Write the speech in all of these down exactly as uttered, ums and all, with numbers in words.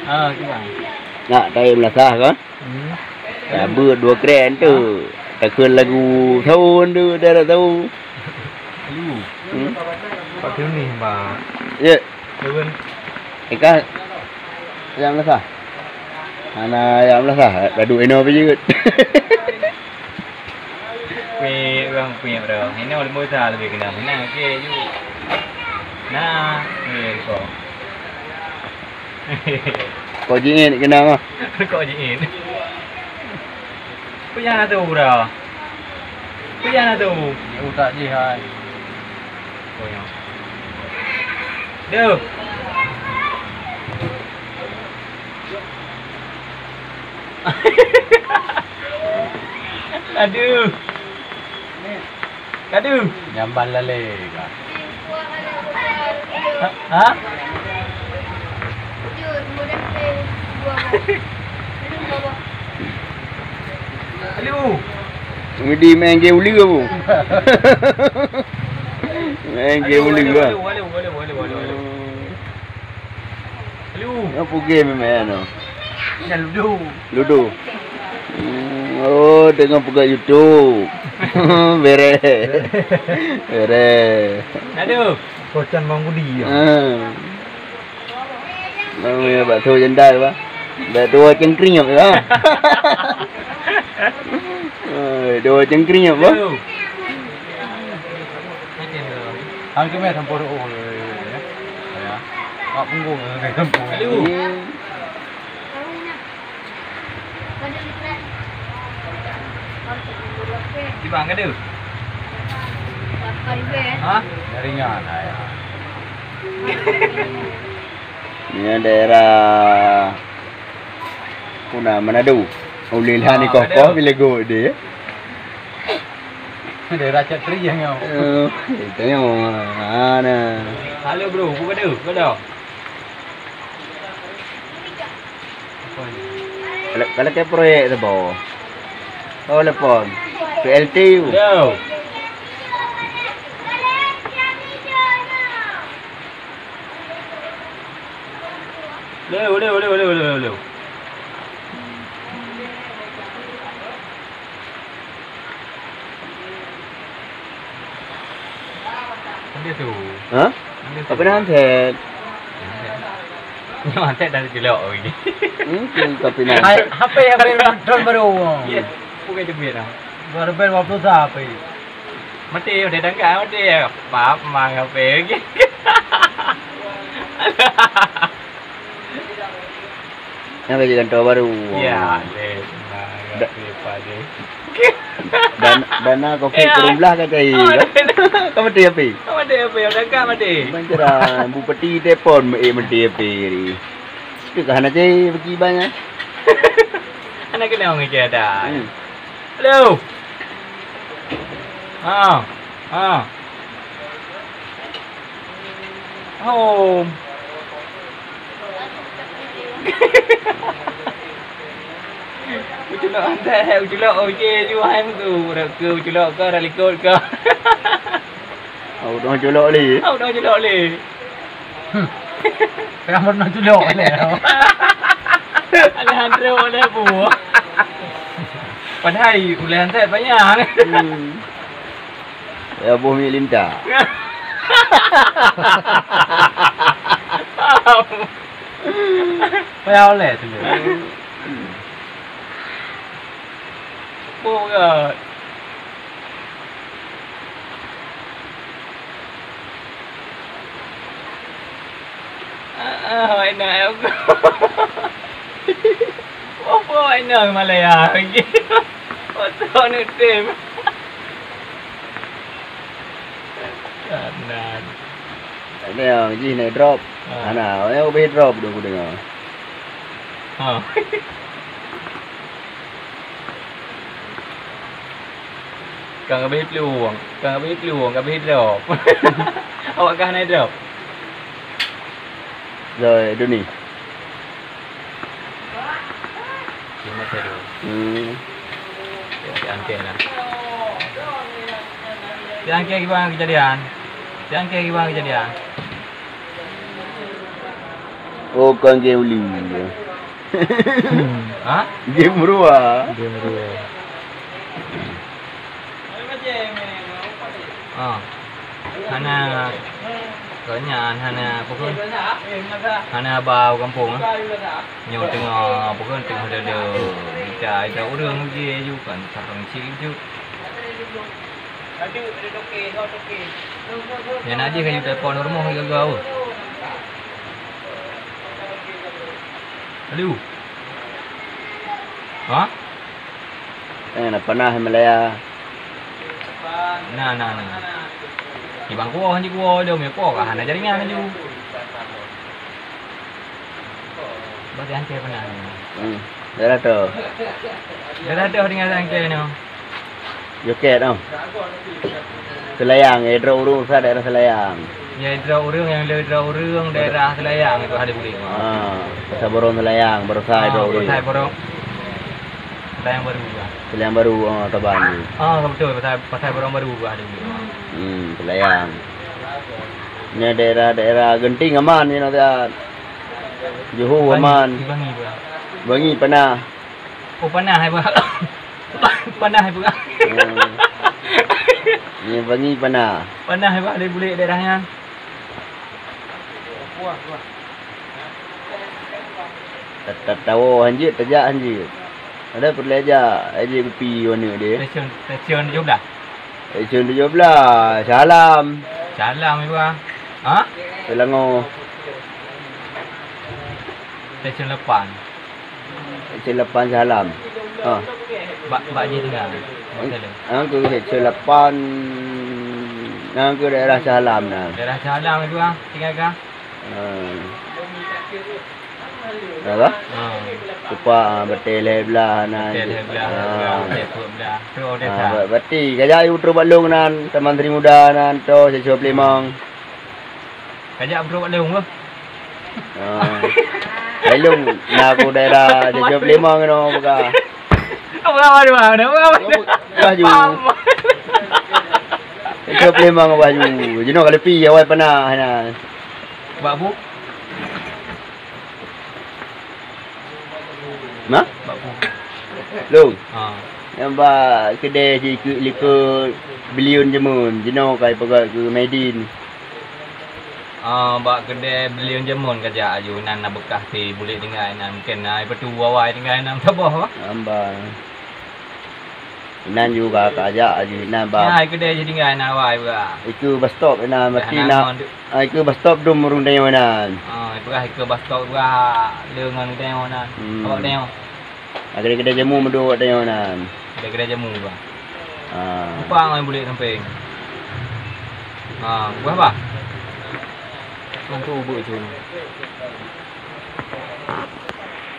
Ha, kiban. Nak tahi meulasah kan? Hmm. Sabut dua kren tu. Takheun lagu thon tu, dah tak tahu. Lagu. Hmm. Pak Firman, Pak. Ya. Lagu. Eka. Yang meulasah. Hana yang meulasah. Dadu eno pijut. Pih, urang pih, bro. Ini udah mulai salah lebih kenal. Nah, okey, yuk. Nah, ni kau. Kok jingin kena mah. Kok jingin. Payah na tu, bro. Payah na tu. Utak jih hai. Koyong. Duh. Aduh. Aduh. Jamban lalé ka. Ha? Ha? Aduh. Mudi main game uli apa? Main game uli apa? Aduh, aduh, aduh. Aduh. Apa game main tu? Dah ludo. Ludo. Hmm, oh, tengok peugah YouTube. Beres. Beres. Aduh. Kocan Bang Budi ya. Ha. Namanya bakso jendai, bah. Dah dua cengkring apa? Eh, dua cengkring apa? Aduh. Hang keumiet sampoe reuôh lé, ya. Ya. Mak punggong lé sampoe. Aduh. Di bang ada? Ha? Dari nyan, ayah. Ini daerah Puna Manado. Ulih lah ni kokoh bila go dia. Daerah Chat Tri yang nyawa. Eh, itu yang mana? Halo bro, buka tu, buka tu. Kalau, kalau ke proyek tu, bo. Oh, telepon. P L T. Halo. Leu, leu, leu. Dia tu. Ha? Dia tu. Apa nama set? Nama set dah jelok lagi. Hmm, tu tapi nama. Hai, H P, H P drone baru. Yes. Bukan jepit dah. Baru bel dua puluh satu H P. Mati udah dangka mati. Maaf, mang H P lagi. Nyang ka jeuet kantô baru. Ya, deh. Da-, dana covid kureueng blah ka cair, kan? Ka mati api? Ka mati api, udah ka mati. Ban cara bupati telepon, eh, mati api ni. Itu ka hana cair bagi banyak. Hana kena orang kerja dah. Hmm. Hello. Ha. Ha. Hom. Uculok hantai, uculok ojé ju hai mutu. Udah ke uculok ke, udah likot ke. Oh, udah uculok lé. Oh, udah uculok lé. Hmm. Tengah pernah culok lé. Alejandro oleh bu. Padahai uleh hantai banyak. Hmm. Ya, boh mi linta. Payah oleh tu. Boh berat. Ah, ah, wak inong, eh, aku. Apa wak inong Malaya lagi? Otak ni tim. Kanan. Ini yang jih naik drop. Ah. Ana, yang lebih drop dulu dengar. Ha. Kang habéh peluang, kang habéh peluang, kang habéh drop. Awak kah na drop? Rồi, Doni. Terima kasih. Hmm. Ya, si Angke lah. Si Angke gimana kejadian? Si Angke gimana kejadian? Oh, kon game uli. Ha? Game rua. Game rua. Ah. Hana, keu nyan hana, apa kheun? Hana ba u gampông, ah. Nyoe teungoh, apa kheun, teungoh dada. Ita, ita ureueng uji ju kan, sarong cit ju. Nyan aja kayu telepon rumoh gaga, oh. Aduh. Ha? Eh, na panah Himalaya. Na, na, na. Di bangku oh, di gua ada, mi po ka hana jaringan laju. Bagi hancur panah. Hmm. Daerah tu. Daerah tu dengan hancur ni. Joket, oh. Selayang, eh, droe ureueng sa daerah Selayang. Ya, droe ureueng nyang le droe ureueng daerah Selayang itu ada boleh. Ah, Pasai Borong Selayang, barosa droe ureueng. Pasai Borong. Selayang Baru, ah. Selayang Baru, ah, Taban. Ah, betul, Pasai, Pasai Borong Baru ada boleh. Hmm, Selayang. Ni daerah-daerah Genting aman ni, nak lihat. Johor aman. Bangi, Bangi, Pak. Bangi panah. Oh, panah, hai, Pak. Panah, hai, Pak. Hmm. Ni Bangi panah. Panah, hai, Pak, dari bulik daerah nyan. Ta-, ta-, tawoe hanjeuet, tajak hanjeuet. Ada peureulèe jak, hanjeuet kupi warna dia. Stesen, stesen tujuh belas. Stesen tujuh belas, Shah Alam. Shah Alam, hai, Pak. Ha? Selangor. Stesen lapan. Stesen lapan Shah Alam. Ha. Bak, bak jih tinggal. Bak sana. Nang keu stesen lapan, nang keu daerah Shah Alam na. Daerah Shah Alam itu, ah, tinggal kah? Ha. Apa? Ha. Tupak, ah, Batèe Lhèe Blah na. Batèe Lhèe Blah, ah. Batèe Peuet Blah. Tu, ah, desa. Ba-, berarti kajak yue trok bak lôn nan, Taman Sri Muda nan, tu, Siswa Pelimang. Kajak beudôh bak lôn, beuh. Ah. Hai lôn, na aku daerah Jejok Limong keunoe buka. Apa, apa, apa, apa, apa? Baju. Apa? Jejok Limong baju. Jinoe ka leupie awai panah na. Bak bu? Nah? Bak bu. Lôn. Ha. Nyang bak keudè jih keu likot bilion jameun, jinoe ka ipeugöt keu Maidin. Ah, bak keudè bilion jameun kajak aju, inan na beukah si bulék tinggai inan, mungken na ipeutu awai tinggai inan saboh, bah. Hamba. Inan juga kajak aju inan, bah. Nyan hai keudè jih tinggai inan awai, bah. Ikeue bus stop inan, mati na. Ah, ikeue bus stop dum ureueng tanyoe inan. Ah, ipeugah ikeue bus stop, bah, le ngon tanyoe inan. Hmm. Awak tanyoe. Ah, keudè-keudè jamu meudua awak tanyoe nan. Keudè-keudè jamu, bah. Ah. Lupa ngon bulék sampéng. Ah, buah, bah. Mantu ubeut tu.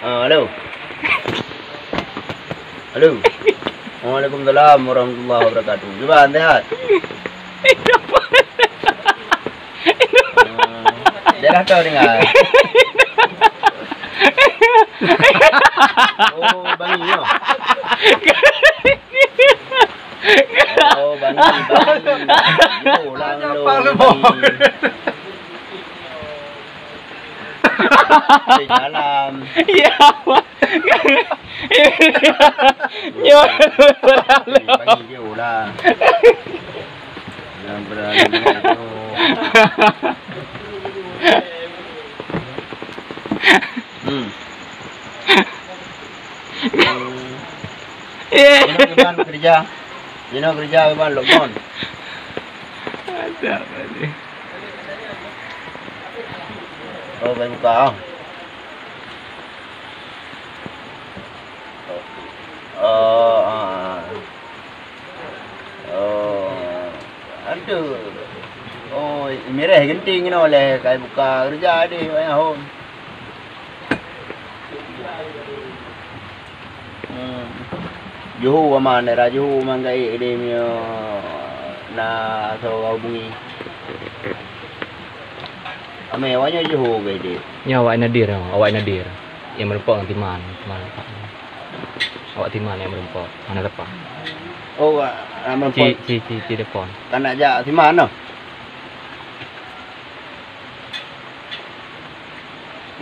Ah, halo. Halo. Waalaikumsalam warahmatullahi wabarakatuh. Gimana, sehat? Ah, daerah kau dengar. Oh, Bangi, ya? Oh, Bangi, Bangi. Yo, lang lo, Bangi. Di dalam. Ya, apa? Nyoe. Bangi dia ulang. Yang berani itu. Hmm. Eh. Ini Iban kerja. Ini kerja Iban lockdown. Ada apa ni? Oh, bukan buka. Oh, ah. Oh, aduh. Oh, mirah genting keunoe lé, kai buka keureuja deh, wayah hom. Hmm. Juhu aman, daerah Juhu aman gaék deh, meunyoe na soe hubungi. Amé awaknyoe Juhu gaék deh. Nyoe awak Nadir, awak Nadir. Nyang meureumpok ngon Timan, Timan. Awak Timan nyang meureumpok, hana teupah. Oh, awak, awak meureumpok. Ci, ci, ci, ci depan. Ka nak jak Timan noh?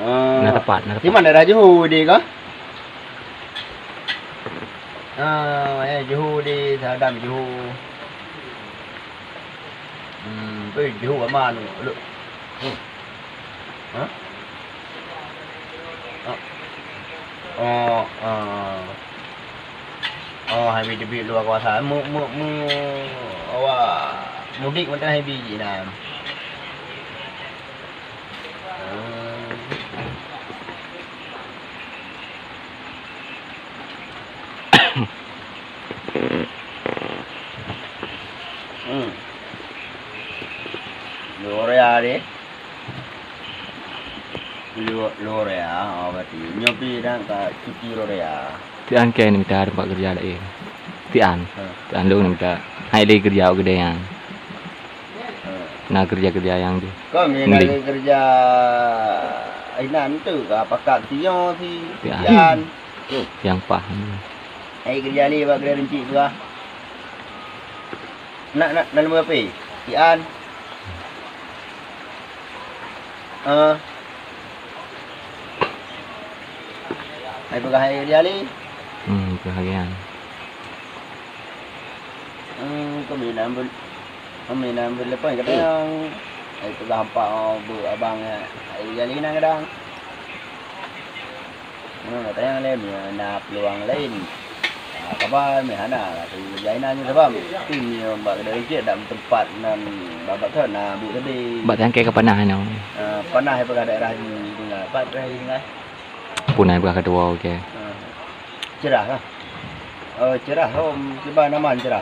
Ah. Na tepat, na tepat. Di mana daerah Johor di kah? Ah, eh, Johor di Sadam Johor. Hmm, eh, Johor aman. Lu. Hah? Ah. Oh, ah. Oh, hai bi teubiet luwa kawasan. Mu, mu, mu, awak mudik mantong hai bi jinan. Hmm. Lôn raya deh. Lôn, lôn raya, oh, berarti. Nyoe pih dan ka cuti lôn raya. Tian kèe neumita teumpat keureuja laén. Tian. Ha. Tian lôn neumita. Hai lé keureuja u keudè nyan. Ha. Na keureuja-keureuja nyang di. Kon na keureuja inan tu ka pakat sinyoe si Tian. Tian. Nyang paih. Hai keureuja lé bak keudè runcit tu ah. Nak, nak, nak leumo api? Tian. Ah. Hai peugah hai dia lé. Hmm, peugah hai. Hmm, kami nak ambil, kami nak ambil lepas kadang. Hai peugah hampa, oh, bu abang, hai dia lé nang kadang. Nyoe tanyong lé meunyoe na peuluwang laén. Ah, kaba meuhana laju jainan nyoe sabab tim nyoe bak keudè cit dak meuteumpat nan babah thon na buet sabe. Bak tangke ka panah nyoe. Ah, panah peugah daerah jih tinggai. Pat daerah jih tinggai. Pun ai peugah keudua, oke. Ah. Cerah lah. Oh, cerah, oh, kiban aman cerah.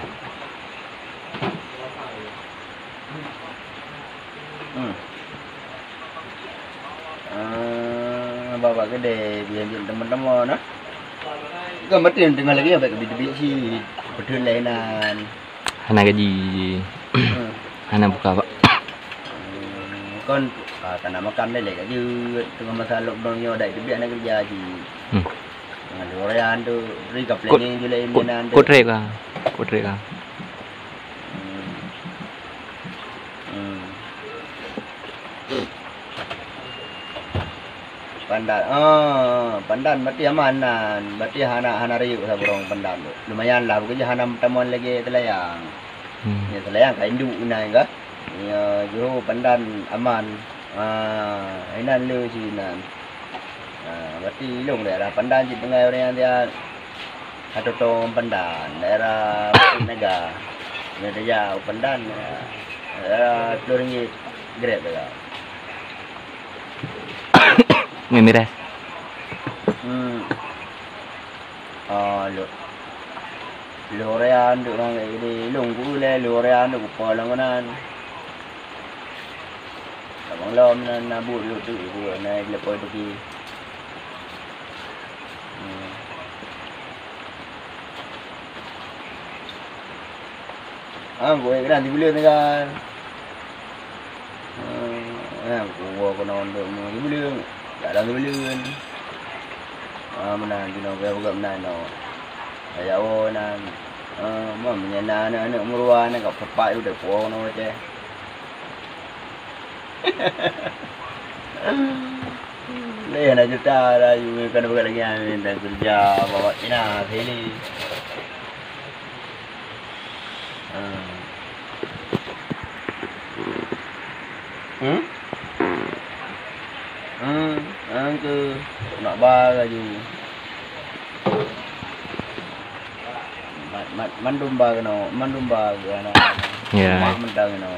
Hmm. Ah, babah keudè biar jeuet teuma-teuma nah. Kan beutôi teungoh lagèe nyan bèk teubiet-teubiet cit. Beutôi lé nan. Hana gaji. Hmm. Hana buka, Pak. Hmm, kon, ah, kana makan lé lé ka jeuet. Teungoh masa lockdown nyoe dak teubiet hana keureuja cit. Hmm. Dengan lôn raya tu, ri ka planning julai minan tu. Kut trek ka. Kut trek ka. Hmm. Hmm. Pandan, ah, pandan berarti aman nan. Berarti hana, hana riuk saburong pandan tu. Lumayan lah, bekerja hana tamong lagèe Selayang. Hmm. Ya, Selayang ka induk inan ka. Ya, Johor pandan aman. Ah, inan le sinan. Ah, berarti ilong daerah pandan cit tinggai ureueng nyang dia. Atau tong pandan, daerah Bukit Naga. Nyoe saja u pandan, daerah sepuluh ringgit grab saja. Ngon miras. Hmm. Ah, lo. Lo rean duk nang di lung ku le, lo rean duk ku polong nan. Abang lom nan nabut lu tu, na lepoe peuki. Hmm. Ah, gue kan di bulan kan. Hmm, eh, gue kena untuk mau di bulan. Dalam di bulan. Ah, mana di nong gue bukan mana no. Kayak oh nan. Ah, mau menyana anak-anak meruan ka pepak udah puang no teh. Lé hana juta dah, you kan bukan lagi yang minta kerja bawa Cina sini. Hmm. Hmm? Hmm, angke nak ba laju. Mat, mat, mandum ba kena, mandum ba kena. Ya. Mak mentang kena.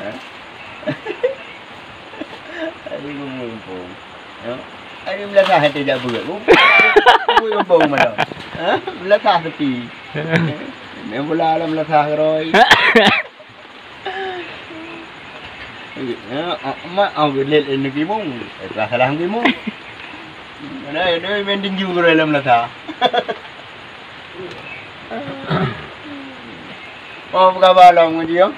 Ha? Aduh, gumui mumpung. Ya. Aduh, meunasah hati jak beureukat. Gumui mumpung mana? Ha? Meunasah sepi. Main bola lah meunasah geroi. Ya, mak, oh, gelet negeri mung. Eh, salah negeri mung. Mana ada main tinju geroi lah meunasah. Oh, apa khabar long dia?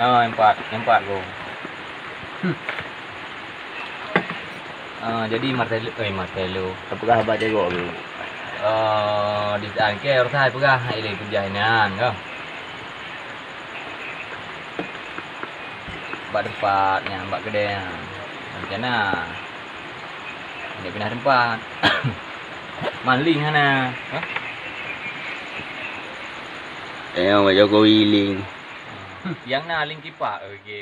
Oh, empat, empat go. Ah, jadi Marcelo, eh, Marcelo. Apa khabar jago tu? Ah, di angke harus saya pegang, hai le kerja inan, kan? Bak teumpat nyan, bak keudè nyan. Rencana. Nak pindah teumpat. Maling hana. Hah? Tengok Pak Jokowi ling. Nyang na ling kipah. Oke.